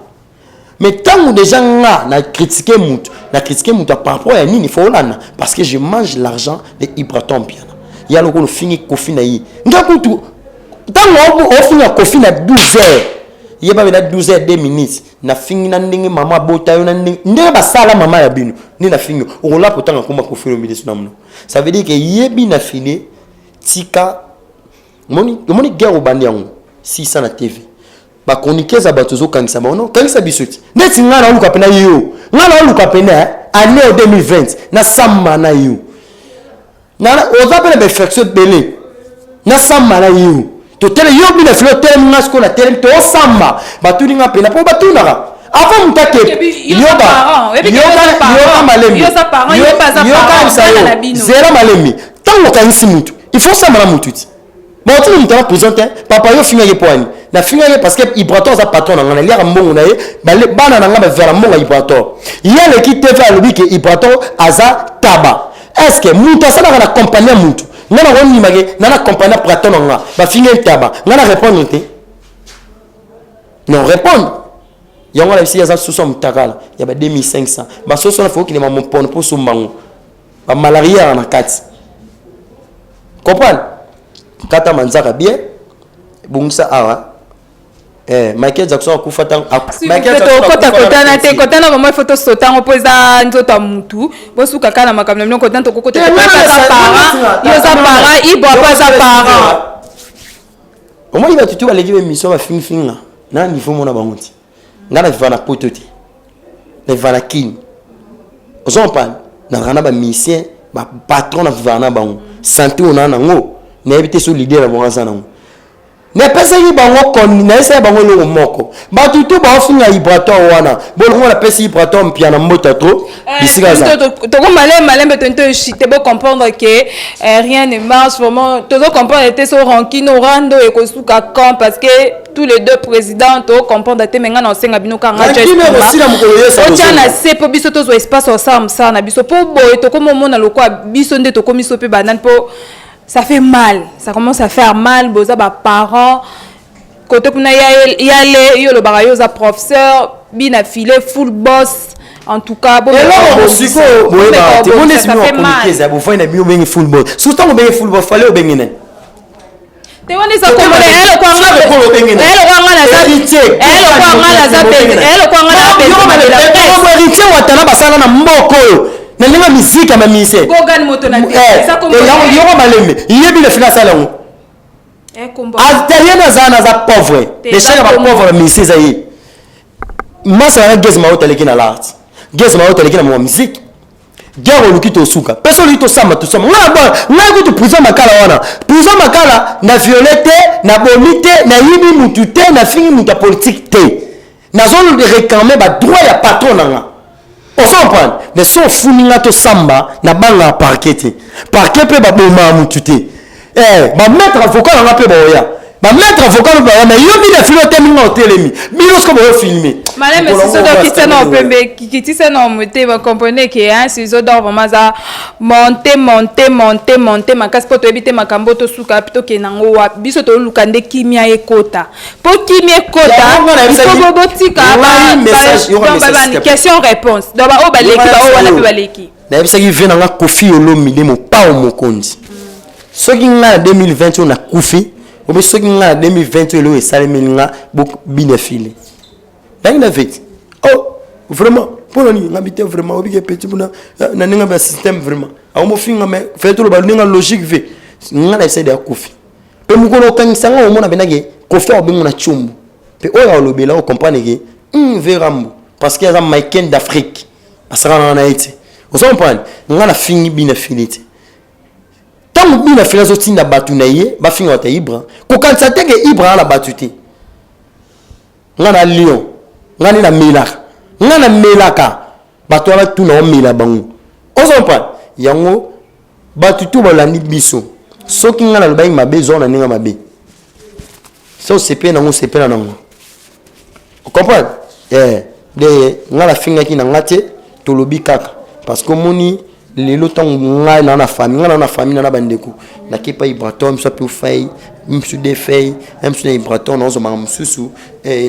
Mais ntango déjà nga na critiquer mutu, na critiquer mutu par rapport ya nini? Faut olanda, parce que je mange l'argent de Ibraton Piana. Ya lokola ofingi Kofi na ye, nga kutu ntango ofinga Kofi na 12 heures, yeba bena 12 heures 2 minutes nafingi na ndenge mama abota yo, na ndenge basala mama ya bino nde nafingi. Okolapa otanga komba Kofi Olomide na monoko, ça veut dire que yebi na fine tika. Omoni guerre obandi yango 600 na TV, bachroniqueuse ya bato ozokangisa bango. Non, kangisa biso ti neti ngai naoluka mpena yo, ngai naoluka mpena année o 2020 nasamba na yo. Oza mpe na bainfraction ebele, nasamba na yo. Totele yo bina filo, otelemi nga sikoyo natelemi, tosamba. Batuni nga mpena mpo batunaka avant moto ake. Yoka, yoka malembe, yoka yo, zela malembe. Ntango okangisi mutu, il faut osamba na mutu ti baotini moto na prison te. Papa, yo ofingaki mpo ani? Nafingaki parce que Ibrator aza patron na ngai, naliaka mbongo na ye, bana na ngai bavivaka mbongo ya Ibrator. Ye aleki TV, alobi ke Ibrator aza taba. Est ce que moto asalaka na compagnie ya mutu, ngai nakondimake na compagnie ya patron na nga, bafingi taba, ngai na répondre te? Non, répondre yango na bisi aza soso ya motakala ya ba 2500. Basoso wana fokokende mamopono mpo sombango, bamalaria na kati. Comprendre, kata manzaka bien, bongisa awa. Michael Jackson akufa ntango Tokota kotana te, kotana vraiment il faut tosotango mpo eza nzoto ya mutu. Bosuka kaka na makambo na bino. Kotana tokokota te, aza parent, yo oza parent, Ibwa mpo aza parent. Omoni bato tu baleki baémission, bafingifinga na niveau mona bango ti. Ngai na viva na poto te, na viva na Kini. Ozo comprendre, nazala na bamusicien, bapatron, na vivaka na bango. Santé oyo naa nango, nayebi te so leader na bango aza nango. Napesaki bango, nayesaki bango eloko moko. Bato to baofinga Ibrator wana, bolongo napesi Ibrator mpia na mbota to bisika aza. Toko malembe malembe, tonto echite. Bocomprendre que rien ne marche vraiment. Tozo comprendre te so rancune orando ekosuka quand, parce que tous les deux présidents, tocomprendre te. Me ngai na osenga bino kanga otya na se mpo biso tozwa espace osala mosala na biso, mpo boye tokomi omona lokwa biso nde tokomi so mpe banani, mpo ça fait mal, ça commence à faire mal. Boza baparents. Kote kuna yale yo olobaka yo oza professeur bina file full boss. En tout cas, eloko sikoyo boyebaka te, monesi bino bakomike eza bofai na bino, obenge full boss. Surtout ntango obenge full boss, fale obenge nani? Te, wana eza komona Héritier Watana basala na mboka oyo na ndenge ya misike ya bamise yoko malembe yebi na fina asala yango ata ye naza naza pauvre, l'échec ya bapauvre bamise eza ye. Masa wana Gaz Mawete aleki na l'art, Gaz Mawete aleki na mwa musique. Guerre oluki tosuka mpe so oluki tosamba, tosamba. Ngai na ngai kutu prison Makala wana, prison Makala, na viole te, nabomi te, nayibi mutu te, nafingi mutu ya politike te. Nazo réclamer badroit ya patron na nga, ozo comprendre? Mais so ofuni nga, tosamba. Nabangaka parquet te, parquet mpe babomaka mutu te. Bamaître avocat na nga mpe baoya, bamaître avocat mpe baoya. Mais yo bino fili otemi nga, otelemi bino siko boyofilme. Maleme Ciseau d'Or kitisa na pembe, kitisa na motema. Comprenez que, hein, Ciseau d'Or vraiment aza monte, monte, monte, monte makasi, mpo toyebi te makambo tosuka mpe tokende yango wapi. Biso toluka nde kimia ekota, mpo kimia ekota, il botika question réponse. Donc baoyo baleki, baoyo wana mpe baleki. Nayebisaki ve nanga Kofi Olomide, mopao mokonzi, soki ngai na 2020 oyo nakufi, obe soki ngai na 2020 oyo eloko esalemeli nga, bina file nangi na veti. Oh, vraiment, mpona nini ngabi te? Vraiment, obike petit mpona na ndenge ya système, vraiment akomofinga. Mais fe toloba ndenge logique, ve nga na esede ya Kofi mpe mokolo okangisa nga, omona mpendake Kofi akobengo na tshumbu mpe oyo alobela, ocomprendre ke ve Rambo, parce que aza Michael d'Afrique, asakanaka na ye te, ozo comprendre? Nga nafingi bina fili te. Ntango bina fili azotinda bato na ye bafinga bato ya Ibra, kokanisa te ke Ibra aza na bato te. Nga na lion, nga nde namelaka, nga namelaka bato wana tuna omela bango, ozo comprendre? Yango bato tu balandi biso. Soki nga nalobaki mabe, ezwa na ndenge mabe, so osepeli nango, osepela nango, comprendre? De nga nafingaki na nga te, tolobi kaka parce que omoni lelo ntango ngai naa na famille, ngai naa na famille, naa na bandeko, nakepa Ibraton miso ape ofai misu de fei misu na Ibraton, naozomaka mosusu.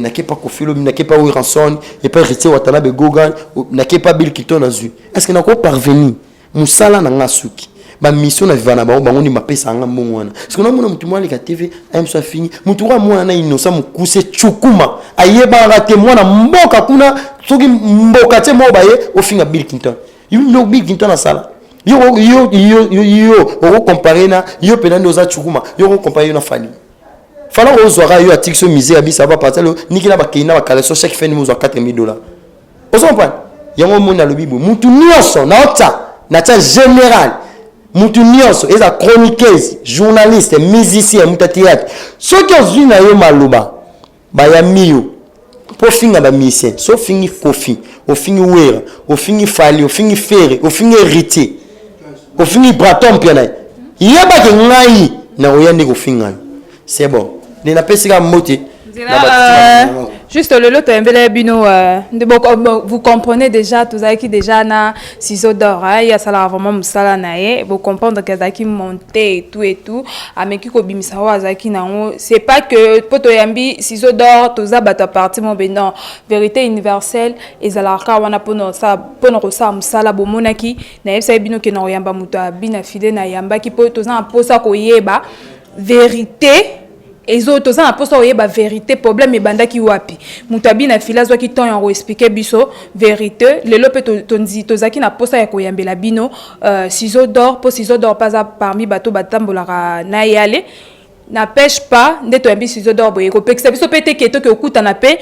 Nakepa Kofi lobi, nakepa Werrason, epa Héritier Watanabe Gogan, nakepa Bill Clinton, nazwi. Est ce que nako parvenir mosala na nga suki bamission na viva na bango? Bango nde bapesaka nga mbongo wana. Parce que namona motu moko aleka TV, aye mosu afingi motu oyo mwana na innocent mokuse cukuma, ayebaka te mwana mboka kuna, soki mboka te moko baye ofinga Bill Clinton. Yo Bill Clinton asala yo, yo, yo, yo, yo okocompare na yo mpena nde oza cukuma, yo okocompare yo na Fally. Fala ozwaka yo atiki so misère ya bisa bapartir lo niki na bakei na bakaleso, chaque fin ozwa 4000 $, ozo comprendre? Yango omoni alobi boye, mutu nyonso naota natia général, mutu nyonso eza chroniqueuse, journaliste, musicien, mutu ya théâtre, soki ozwi na yo maloba bayambi yo mpo ofinga bamusicien, so ofingi Kofi, ofingi Wera, ofingi Fally, ofingi Ferre, ofingi Héritier, ofingi Braton mpia na ye, yebaki ngai nakoya nde kofinga yo. C'est bon, nde napesi kaka mbote. Juste lelo toyembela bino nde vous comprenez déjà. Tozalaki déjà na Ciseau d'Or, ye asalaka vraiment mosala na ye. Bocomprendre ke azalaki monté et tout et tout, ameki kobimisa oyo azalaki nango. C'est pas que mpo toyambi Ciseau d'Or, toza bato ya parti mo be. Non, Vérité Universelle ezalaka wana mpona kosala mosala. Bomonaki nayebisaki bino ke na koyamba moto ya bina file, nayambaki mpo toza na mposa koyeba vérité. Ezo toza na mposa koyeba vérité, problème ebandaki wapi. Moto abina file azwaki temps ya koexpliquer biso vérité. Lelo mpe tozalaki na mposa ya koyambela bino Ciseau d'Or, mpo Ciseau d'Or mpe aza parmi bato batambolaka na yale. N'empêche pas nde toyambi Ciseau d'Or boye, kopekisa biso mpe te ke toke okutana mpe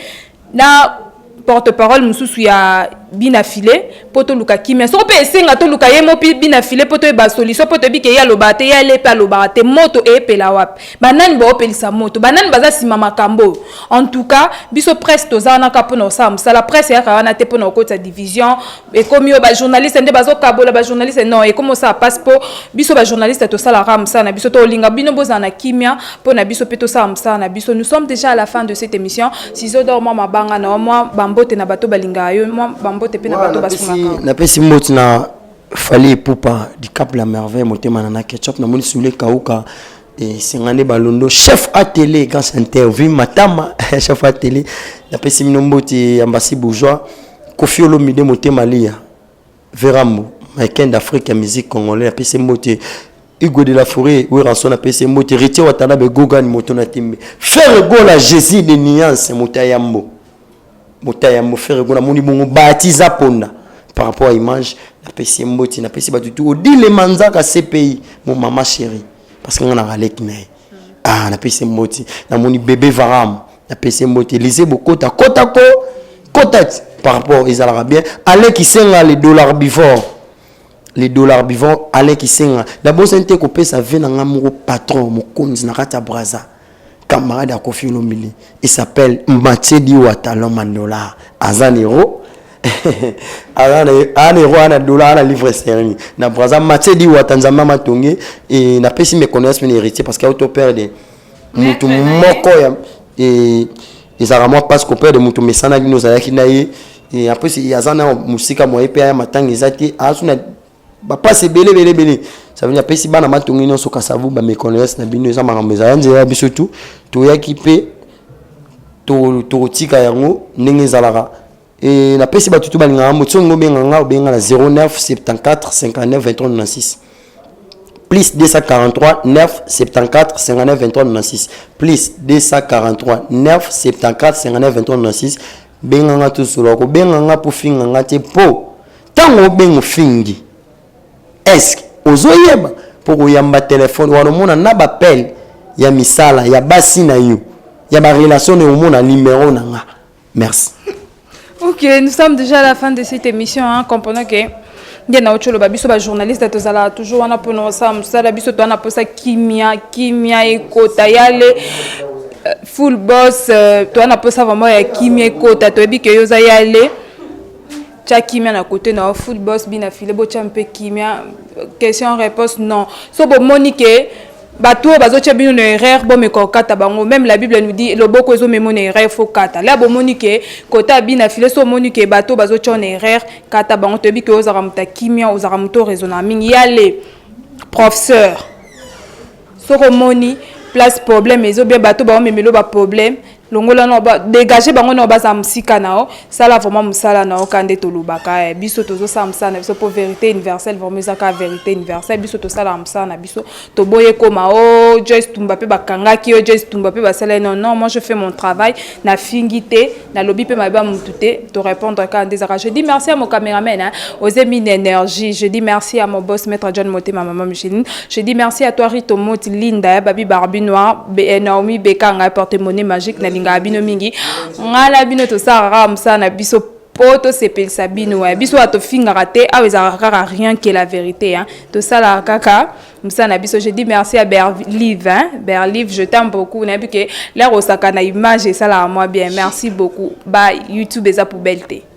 na porte-parole mosusu ya bina file mpo toluka kimia. Soko mpe esenga toluka ye mo mpi bina file mpo toyeba solution, mpo toyebi ke ye alobaka te, ye ale mpe alobaka te. Moto eyepela wapi? Banani baopelisa moto? Banani baza nsima makambo oyo? En tout cas, biso presse toza wana kaka mpona kosala mosala. Presse eyaka wana te mpona kokotisa division. Ekomi oyo bajournaliste nde bazokabola bajournaliste. Non, ekomi osala mpasi mpo biso bajournaliste tosalaka mosala na biso. Tolinga bino bozala na kimia mpo na biso mpe tosala mosala na biso. Nous sommes déjà à la fin de cette émission. Ciseau d'Or, mwa mabanga na mwa bambote na bato balingaka yo, mwa bambote mpe na bato basungaka. Napesi mbote na Fally Ipupa du Cap la Merveille, motema na na ketchup, namoni Sule Kauka. Esengani Balondo, chef atelier, grand chanteur vi Matama, chef atelier, napesi bino mbote. Ambasi Bourgeois, Kofi Olomide, Motema Lia Verambo, Michael d'Afrique ya musique congolais, napesi mbote. Hugo de la Forêt, Werrason, napesi mbote. Héritier Watanabe, Gogan, moto na tembe, Ferre Gola, Jésus de nuance, moto ya yambo, moto ya yambo, Ferre Gola. Namoni bongo batiza ponda par rapport à image, napesi mbote. Napesi bato tu. Odile Manzaka, CPI, mon mama chérie, parce que nga na aleki na ye. Ah, napesi mbote. Namoni bébé Varam, napesi mbote. Élysée Bokota, kotako kota ti par rapport ezalaka bien. Aleki Senga, le dollar bivor, le dollar bivor, aleki Senga. Nabosani te kopesa ve na nga moko patron mokonzi na kati ya Braza, camarade ya Kofi Olomide, il s'appelle Mathieu Diwata, l'homme en dollar. Aza na euro, aza na euro, ana dollar, ana livre sterling na Braza. Mathieu Diwata, Nzambe amatonge. E napesi mes condoléances mene héritier, parce que auto perdre mutu moko ya ezalaka mwa mpasi koperdre mutu mesana bino ozalaki na ye. Et après aza na mosika moye mpe aya matanga eza te, aza na bapasi ebele ebele ebele. Ça veut dire apesi bana matongi nyonso Kasavu bames condoléances na bino. Eza makambo ezala nzela ya biso tu toyaki mpe tokotika yango ndenge ezalaka. E napesi bato tu balingaka moto. Soki obenga nga, obenga na 09 74 59 23 96, plus 243 9 74 59 23 96, plus 243 9 74 59 23 96. Benganga, tosolola. Kobenganga mpo finganga te, mpo ntango obenga ofingi, est-ce ozoyeba mpo koyamba telefone wana? Omona na baappel ya misala ya basi na yo, ya barelation na omona numero na nga. Merci. Ok, nous sommes déjà à la fin de cette émission, hein, comprenons que nde na oti oloba, biso bajournaliste tozalaka toujours wana mpona kosala mosala. Biso towana mposa kimia, kimia ekota yale full boss. Towana mposa vraiment ya kimia ekota. Toyebi ke yo oza yale, tia kimia na kote na yo. Full boss, bina file, botya mpe kimia. Question réponse, non. So bomoni ke bato oyo bazotia bino na erreur, bomeka kokata bango. Même la Bible nous dit loboko ezomema na erreur, faut kata. La bomoni ke kota bina file, so omoni ke bato bazotia na erreur, kata bango. Toyebi ke ozalaka moto ya kimia, ozalaka moto oraisonnaka mingi. Yale professeur, soki omoni place problème ezobia, bato baomemelo baproblème, longola na dégage bango na bazala mosika na yo. Sala vraiment mosala na yo ka nde tolobaka. Biso tozosala mosala na biso mpo vérité universelle vraiment eza kaka vérité universelle. Biso tosalaka mosala na biso, toboyi ekoma o Joyce Tumba mpe bakangaki yo, Joyce Tumba mpe basala. Non, non, moi je fais mon travail. Nafingi te, nalobi mpe mabe ya mutu te, torépondre kaka nde ezalaka. Je dis merci à mon caméraman, hein, Ozemi Énergie. Je dis merci à mon boss, maître John Motema, maman Micheline. Je dis merci à toi, Rito Moti, Linda Babi, Barbie Noir, Naomi Bekanga, porte-monnaie magique. Nalingaka bino mingi. Ngai na bino tosalaka kaka mosala na biso mpo tosepelisa bino. Biso oyo tofingaka te awa, ezalaka kaka rien que la vérité, hein. Tosalaka kaka mosala na biso. Je dis merci à Berlive, hein? Berlive, je t'aime beaucoup. Nayebi ke l'heure osaka na image esalaka moi bien. Merci beaucoup. Ba YouTube eza poubelle te.